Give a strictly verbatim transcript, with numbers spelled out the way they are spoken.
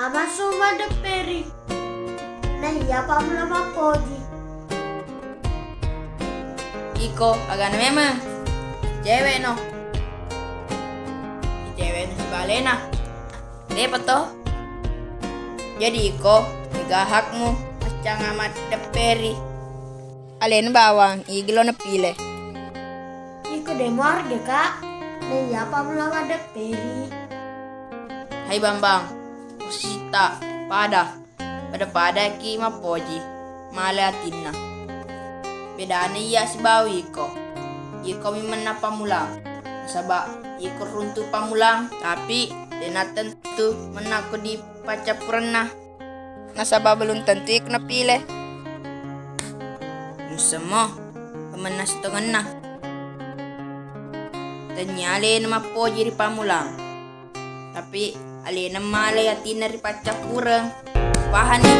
Amasu maddepperi. Naiya pammula mappoji. Iko, agana memeng? Cewek no. Cewek no sibalena. Depa to? Jadi iko, ega hakmu maccanga maddepperi. Alena bawang, igi lo napile? Iko de muarga, Kak. Naiya pammula maddepperi. Hai Bambang, posisita pada. Pada-padaki mappoji, male atinna. Bedana iya sibawa iko. Iko mi mennang pammulang. Nasaba iko runtu pammulang, tapi dena tentu mennang ko di paccappurenna. Nasaba belum tentu iko napile. Musemmo, pemenna sitongenna. Tennia alena mappoji ri pammulang. Tapi alena male atinna ri paccappureng. Pahani?